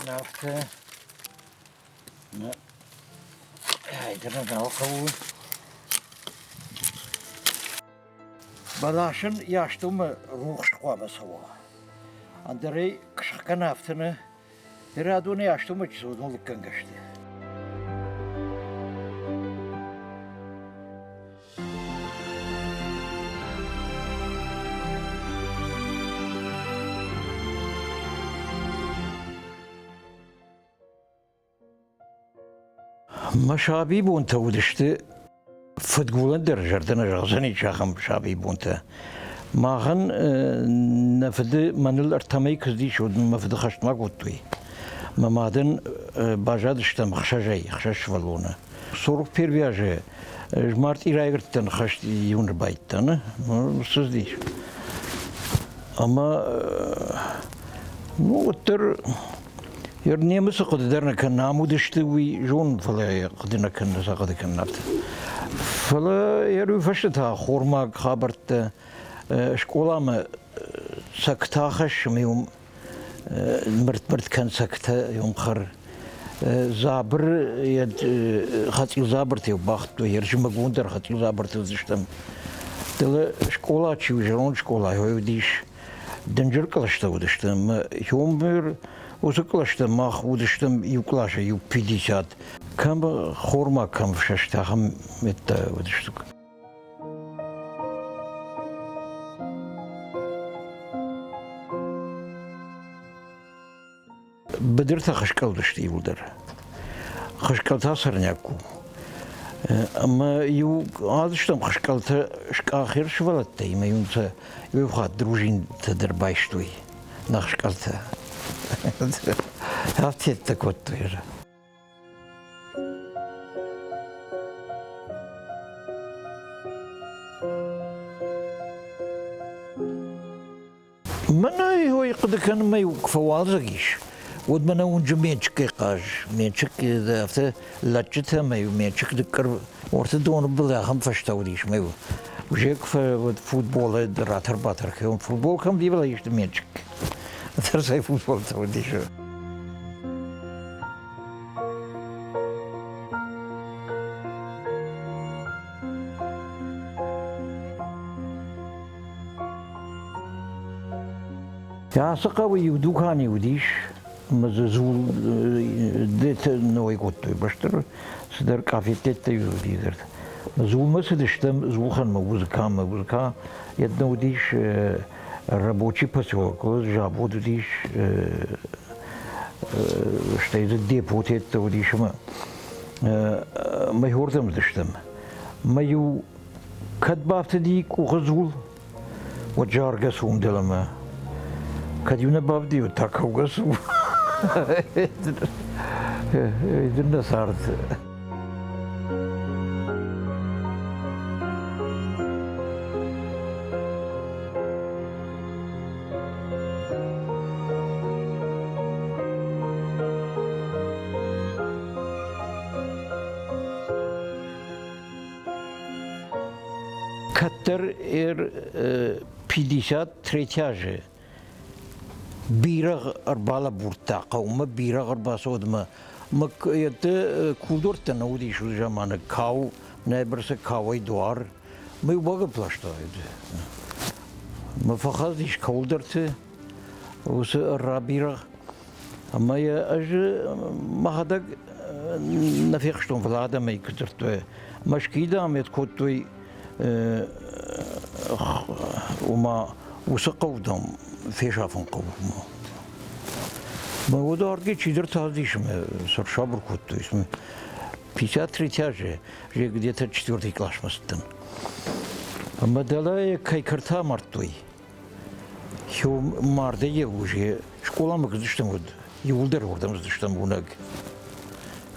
Кӕн афтӕ. Ай, дӕр нал хъӕуы. Бӕласӕн йӕ астӕумӕ рухс хъуамӕ цӕуа. Ӕндӕрӕй куы афтӕ нӕ, Радонӕй астӕумӕ чи цӕуы, уыдон лыггӕнгӕ сты. Мӕ сабибонтӕ уыдысты фыдгулӕн дӕр зӕрдӕ нӕ зӕгъдзӕнис ахӕм сабибонтӕ. Махӕн нӕ фыды мӕныл ӕртӕмӕй куыд ис, уӕд мӕ фыды хӕстмӕ кодтой. Мӕ мадӕн баззадыстӕм ӕхсӕзӕй, ӕхсӕз сывӕллоны. 41 азы мартъи райгуырдтӕн хӕст июны байдтӕн, цыдис. Ӕмӕ ну, уӕддӕр немыцы хъуыды дӕр нӕ кӕнын, ам уыдысты, уый зонын, фӕлӕ хъуыды нӕ кӕнын, сӕ хъуыды кӕнын афтӕ. Фӕлӕ йӕ уый фӕстӕ та хормаг хабӕрттӕ скъоламӕ цӕгтӕ хӕссы, ӕмӕ уым мырт-мырт кӕн цӕгтӕ, уым хӕр. Дзабыр, хӕцъил дзабыртӕ бахуыдтой, ӕрзымӕгон дӕр хӕцъил дзабыртӕ уыдзыстӕм. Дӕлӕ скъола чи у, зӕронд скъола уыдис, дынджыр кълӕстӕ уыдысты ӕмӕ Хёмбер уыцы кълӕстӕ мах уыдыстӕм иу къласы иу 50. Кӕм хормаг, кӕм ӕфсӕст, ахӕм меттӕ уыдысты. Быдыртӕ хыскъӕлдысты иуылдӕр. Хыскъӕлтӕ цӕрынӕг у. Ӕмӕ иу адыстӕм хыскъӕлтӕ скъахер сывӕллӕттӕй, ӕмӕ иу сӕ иу хатт дружинтӕ дӕр байстой нӕ хыскъӕлтӕ. Афтӕ кодтой. Мӕнӕ ой хъуыды кӕнынмӕ куы фӕуалдзӕг ис, уӕд мӕнӕ уынджы менчыккӕй хъаз, менчыкк афтӕ лӕдджытӕ ӕмӕ иу менчыкк дыккыр Орты доны был ахӕм фӕстӕ уыдис мӕ уже куы футболы ратӕр-батӕр кӕнон, футбол кӕм библа исты менчыкк. Тӕрсӕй футболтӕ уыдис. Ацы хъӕуы иу дукани уыдис, ӕмӕ дзы дзул ной кодтой бӕстӕ, цыдӕр къафеттӕ уыди дзырд. Дзулмӕ цыдыстӕм дзулхӕнмӕ, Узыкамӕ. Узыка йеддӕ уыдис рабочий поселок, завод уыдис, стӕй дзы депотеттӕ уыдис ӕмӕ мӕ хордӕм цыдыстӕм. Мӕ-иу Кӕд бафтыди къухы дзул, уӕд заргӕ цум дӕлӕмӕ. Кӕд-иу нӕ бафтыди, уӕд та кӕугӕ цу. Дын нӕ цард. Кӕддӕр 53 азы бирӕгъ ӕрбалӕбурдта хъӕумӕ, бирӕгъ ӕрбацӕуӕд ӕмӕ кулдуӕрттӕ нӕ уыдис уыцы заманы, кау, нӕ бӕрцы кауӕй дуар. Мӕ иу багӕпп ласта. Мӕ фӕхӕцыдис кӕуылдӕрты уыцы ӕрра бирӕгъ. Ӕмӕ йӕ ӕз мӕхӕдӕг нӕ фехстон, фӕлӕ адӕмӕй куы дзырдтой. Мӕскуыйы дам кодтой, ома уыцы хъӕу, дам, фесафын хъӕуы. Мӕ уӕд ардгӕ чидӕр тардис ӕмӕ сӕ ӕрсабыр кодтой. 53 азы, где-то четвертый классмӕ цыдтӕн. Ӕмӕ дӕлӕ кӕй кӕрты амардтой, Мардӕй йӕ уже скъоламӕ куыдыстӕм, уӕд иууылдӕр уырдӕм цыдыстӕм уынӕг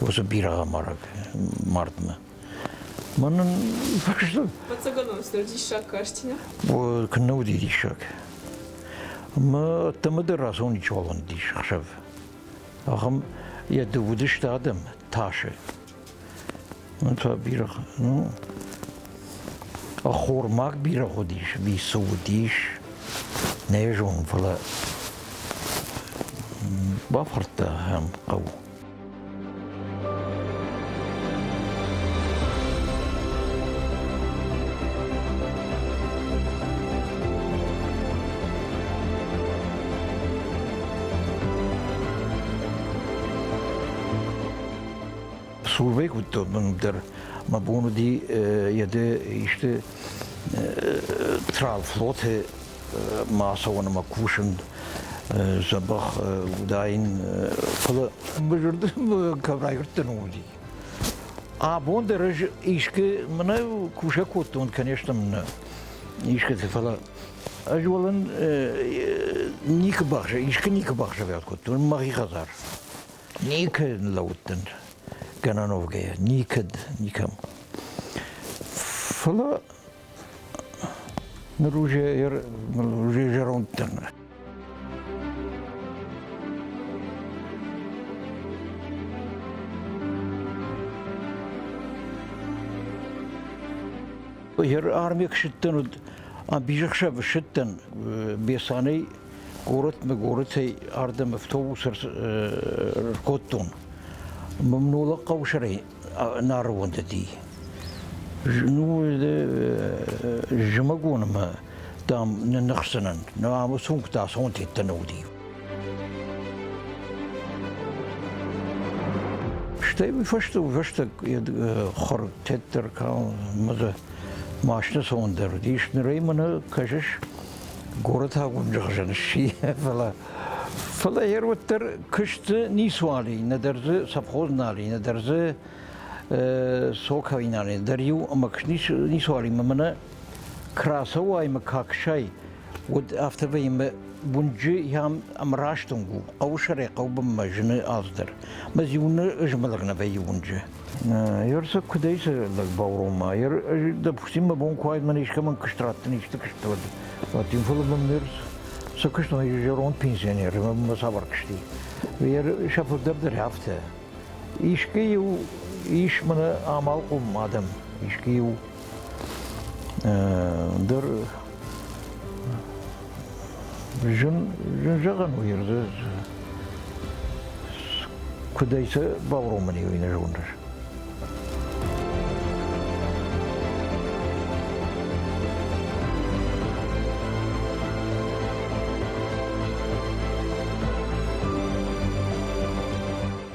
уыцы бирӕгъамарӕг мардмӕ. Мӕнӕн фӕстӕ. Ӕцӕгӕлон цыдӕр диссаг касти, нӕ? Куыннӕ уыди диссаг. Ӕмӕ ӕддӕмӕ дӕр рацӕуын ничиуал уӕндыдис ӕхсӕв. Ахӕм йӕ уыдысты адӕм тасы. Та бирӕгъ, ну, ӕххормаг бирӕгъ уыдис, ӕви цы уыдис, нӕ зонын, фӕлӕ Бафхӕрдта ахӕм хъӕу. Службӕйы куыдтон мын дӕр мӕ бон уыди йӕ исты тралфлоты ма ацӕуын ӕмӕ кусын дзӕбӕх уыдаин, фӕлӕ мӕ зӕрды кӕм райгуырдтӕн уыди. Абон дӕр ӕз искуы мӕнӕ кусӕг кодтон, конечно, мӕнӕ искӕцы, фӕлӕ ӕз уӕлӕн никуы бахсӕ, искуы никуы бахсӕвиуат кодтон мӕхи хӕдзар. Никӕд лӕудтӕн гӕнӕн уӕвгӕйӕ, никӕд, никӕм. Фӕлӕ ныр уже, уже зӕронд дӕн. Армийы ссыдтӕн уыд, ӕмбисӕхсӕв ссыдтӕн Бесанӕй горӕтмӕ, горӕтӕй ардӕм автобус ӕркодтон. Мын хъӕусӕрӕй Нары уӕндыди. Ну, зымӕгонмӕ, дам, нынныхсдзынӕн. Ну, ам сумкта сонтеттӕ нӕ уыди. Стӕй уый фӕстӕ, уый фӕстӕ хур теддӕр мӕ дзы машинӕ цӕуын дӕр уыдис. Ныр ӕй мӕнӕ кӕсыс, горӕтаг уынджы хсӕн сси, фӕлӕ Фӕлӕ йе уӕддӕр куысты ницуал и, нӕдӕр дзы совхоз нал и, нӕдӕр дзы сокӕй нал и, дӕр иу ӕмӕ ницуал и. Мӕнӕ Красовай ӕмӕ Каксай, уӕд афтӕ вӕййы мӕ уынджы йӕм ӕмраст уынг у, хъӕуы сӕрӕй хъӕубынмӕ зыны алцыдӕр. Мӕ дзы иу змӕлӕг нӕ вӕййы уынджы. Ер сӕ куыдӕй сӕ лӕг баурома? Ер, допустим, мӕ бон куы уаид, мӕн искӕмӕн куыст раттын, исты куыст уӕд. Уӕд фӕлӕ мӕм ныр цы куыстон, зӕронд пенсионер, мӕ цавӕр куысти. Ер сӕ фылдӕр дӕр афтӕ. Искӕй-иу ис мӕнӕ амалхъом адӕм, искӕй-иу дӕр зын, зын зӕгъӕн у, куыдӕй сӕ бауромын уый нӕ зоныс.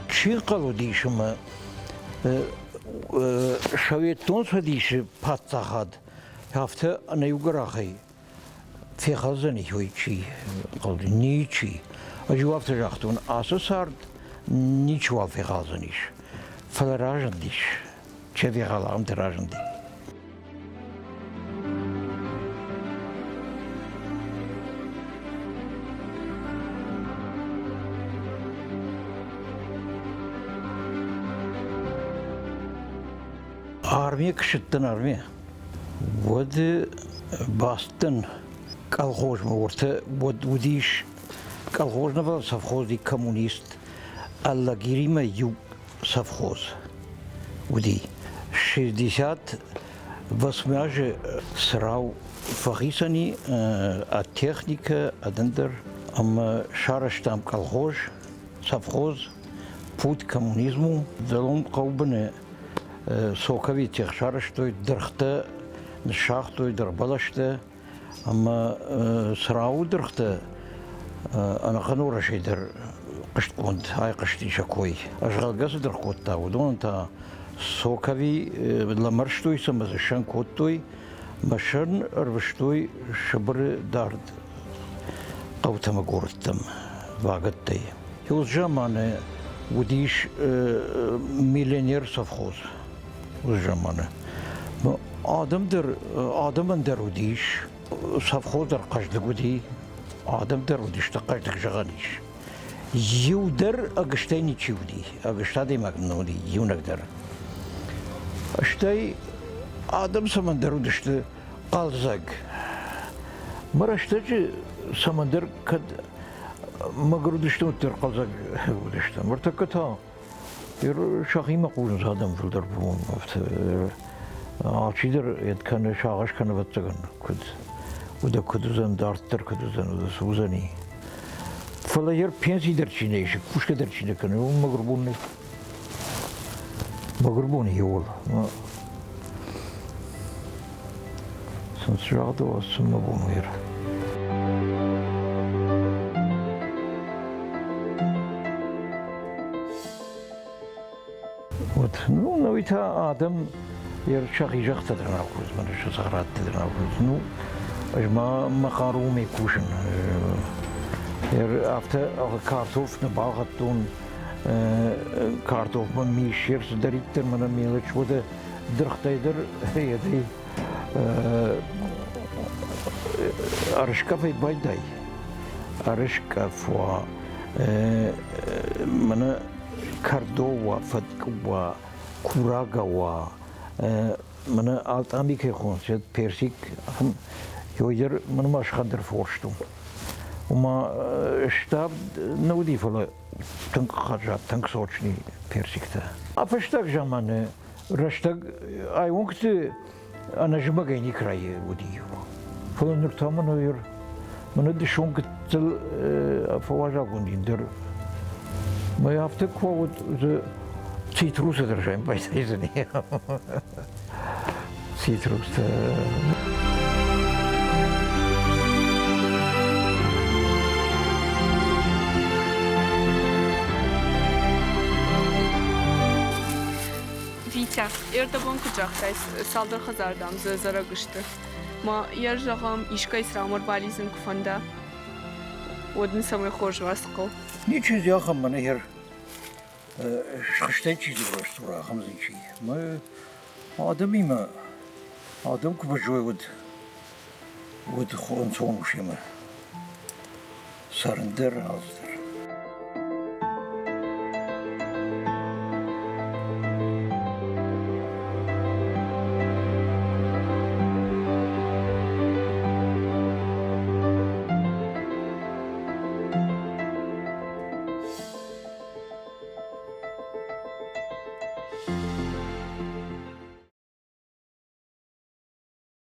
Чи хъал уыдис ӕмӕ Советон Цӕдисы паддзахад афтӕ ӕнӕиугӕрахӕй фехӕлдзӕни, уый чи хъуыди? Ничи. Ӕз иу афтӕ загътон, ацы цард ничиуал фехалдзӕнис, фӕлӕ разындис. Чи фехала, ахӕмтӕ разынди. Армийы куы ссыдтӕн, армийы, уӕд бацыдтӕн колхозмӕ. Уӕртӕ уӕд уыдис колхоз нӕ, фӕлӕ совхози коммунист Алагиримӕ иу совхоз уыди. 68 азы Цырау фӕхицӕн и ӕд техникӕ, ӕд ӕндӕр, ӕмӕ сарӕзтам колхоз, совхоз «Путь коммунизму». Дӕлон хъӕубыны Сокови тех сарӕзтой, дыргътӕ ныссагътой, дыргъбӕлӕстӕ ӕмӕ Цырауы дыргътӕ ӕнӕхъӕн Уӕрӕсейы дӕр хъуыстгонд айхъуысти сӕ кой. Ӕзгъӕлгӕ цы дыргъ кодта, уыдонӕн та Сокови лӕмӕрстой сӕ ӕмӕ дзы сӕн кодтой, мӕ сӕн ӕрвыстой Сыбыры дард хъӕутӕм ӕмӕ горӕттӕм вагӕттӕй. Иу заманы уыдис миллионер совхоз уыцы заманы. Адӕм дӕр, адӕмӕн дӕр уыдис, совхоз дӕр хъӕздыг уыди, адӕм дӕр уыдысты хъӕздыг зӕгъӕн ис. Иу дӕр ӕгуыстӕй ничи уыди, ӕгуыст адӕймаг нӕ уыди, иунӕг дӕр. Стӕй адӕм цӕмӕндӕр уыдысты хъӕлдзӕг. Мӕ рӕстӕджы цӕмӕндӕр кӕд мӕгуыр уыдысты, уӕддӕр хъӕлдзӕг уыдысты. Ныртӕккӕ та сӕхимӕ хъусынц адӕм фылдӕр бон. Алчидӕр йед кӕны, сагъӕс кӕны, ӕвӕццӕгӕн, куыд уыдӕ куыд уыдзӕн, дарддӕр куыд уыдзӕн, уыдзӕни. Фӕлӕ йӕ пенси дӕр чи нӕ исы, кусгӕ дӕр чи нӕ кӕны, уым мӕгуырбон нӕй. Мӕгуырбон иуыл. Сын загъдӕуа, цы мӕ бон у Вот, ну, науи та адӕм сӕхи зӕхтӕ дӕр нал кусдзысты, сӕ цӕхӕрӕттӕ дӕр нал кусдзысты. Ну, ӕз ма мӕ хъарумӕ кусын. Афтӕ картоф нӕ балхӕдтон, картофмӕ мисер цыдӕриддӕр мӕнӕ мелочь, уӕдӕ дыргътӕй дӕр едӕй ӕрыскъӕфӕй байдай. Ӕрыскъӕф уа, мӕнӕ кӕрдо уа, фӕткъуы уа, курага уа, мӕнӕ алтъами кӕй хонынц, персик, ахӕм ёйдӕр мӕн ма схӕддӕр форстон. Уымӕ штаб нӕ уыди, фӕлӕ тынг хӕрзад, тынг сочный персиктӕ. А фӕстаг заманы рӕстӕг айонгты ӕнӕзымӕгӕй никрайы уыди. Фӕлӕ ныр та мӕнӕ мӕнӕ дысон гыццыл фӕуазӕгонд дӕр. Мӕ афтӕ куы уыд, дзы цитрусы дӕр зайын байдайдзӕни. Цитрустӕ. Витя, ӕрдӕбон куыд загътай, цалдӕр хӕдзар, дам, дзы ӕдзӕрӕг сты. Ма йӕ, зӕгъӕм, искӕй цырамӕ ӕрбалидзын куы фӕнда, уӕд ын цӕмӕй хорз уацхъӕу? Ничи дзы ахӕм мӕнӕ хер схызтӕй чи дзы растур, ахӕм дзы ничи. Мы адӕмимӕ адӕм куы баззой, уӕд уӕд ӕнцон у семӕ цӕрын дӕр, алцыдӕр.